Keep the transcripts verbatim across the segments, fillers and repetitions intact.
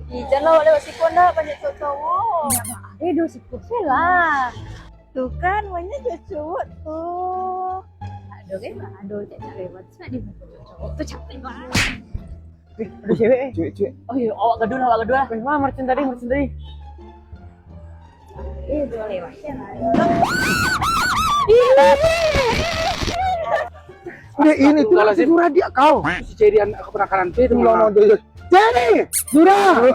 Ih, janlah awak lewat siko ndak, banyak cowok-cowok. Eh, do siko se lah. Tu kan, banyak cowok-cowok tu. Ado kan, ado cak-cak lewat, tu nak di cowok-cowok tu capek banget. Eh, ado cewek eh. Cewek, cewek. Oh iyo, awak gaduh lah, awak gaduh lah. Eh, ma, marcin tadi, marcin tadi. Eh, dua lewat ya. Dek, ini tu lah si Zura, diak kau. Si Ceri anak keponakan Ante tu. Cherry, Zura.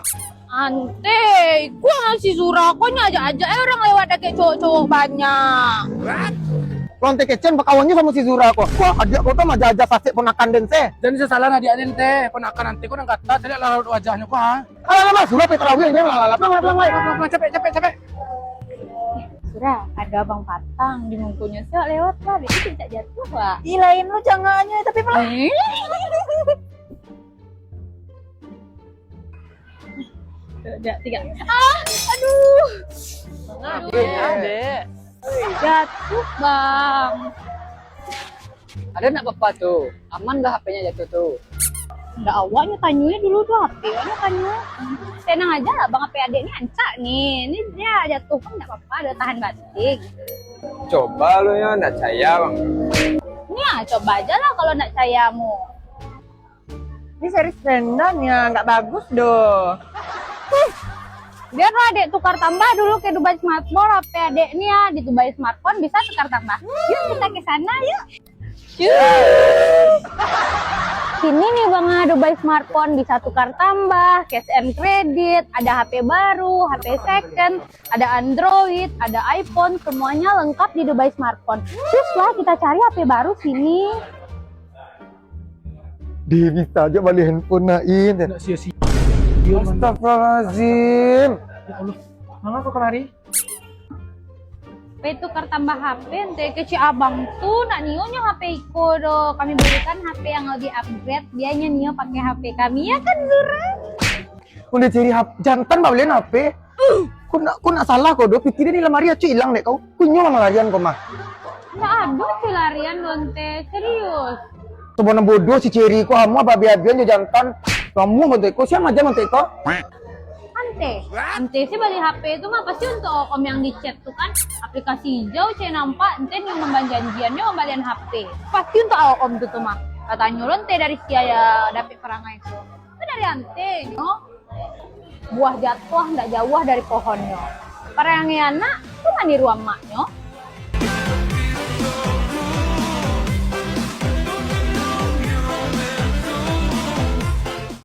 Ante, iko si Zura ko nyo ajak-ajak eh urang lewat dakek cowok-cowok banyak. Lo Ante kecen bakawannyo samo si Zura ko. Wah, adiak ko tu mah aja-aja sasek ponakan den se. Jan sasalah adiak den te, ponakan Ante ko nan gatal, caliak lah raut wajahnyo ko ha. Alah, alah, Zura, pai tarawih, jan lah, lah, lah, pulang, pulang, pulang, pulang, pulang, capek, capek, capek. Zura, ado abang patang di mungkonyo, siap lewat lah, biar cak jatuah lah. Ih, lain lo cangaknyo, tapi pulang. Eh. Dua, tiga. Ah, aduh. Aduh. Dek, dek. Jatuh, Bang. Ado ndak papa tu? Aman ndak H P-nyo jatuh tu? Ndak, awaknyo tanyo dulu tu H P, awaknyo tanyo. Tenang aja lah, Bang, H P adek ni rancak ni. Ni dia jatuh pun ndak papa, ado tahan banting. Coba lu yo, ndak caya, Bang. Ni ah, coba aja lah kalau ndak caya mu. Ni seri rendah ni, ah, nggak bagus doh. Huh, biarlah adek tukar tambah dulu ke Dubai Smartphone, H P adek ni ya, di Dubai Smartphone bisa tukar tambah. Yuk kita ke sana yuk. Cus. Sini nih Bang, ah, Dubai Smartphone bisa tukar tambah, cash and credit, ada H P baru, H P second, ada Android, ada iPhone, semuanya lengkap di Dubai Smartphone. Cus lah, kita cari H P baru sini. Deh, bisa aja bali handphone nak, In. Nak sia-sia. Astagfirullahaladzim. Ya Allah, manga kau kamari? Pai tukar tambah H P, Ante, kecek abang tu, nak nio nyo H P iko doh. Kami belikan H P yang lebih upgrade, biar nyo nio pakai H P kami, ya kan, Zura? Udah cari H P, jantan babalian H P. Kok nak, kok nak salah kau doh, pitih den di lamari acok ilang dek kau. Kok nyo mah larian kau mah. Ndak ado celarian doh, Ante, serius. Sabana bodoh si Ceri ko, amuah babi-abian jo jantan. Amuah bantuak ko, sia maja bantuak ko? Ante, Ante si bali H P tu mah pasti untuak Om yang di chat tu kan. Aplikasi ijau cek nampak, Ante nio mambajanjian nyo mambalian H P. Pasti untuak Om tu tu mah. Katanyo lo Ante dari sia yo dapek parangai tu. Itu dari Ante nyo. Buah jatuah ndak jauah dari pohonnyo. Parangai anak tu maniru amaknyo.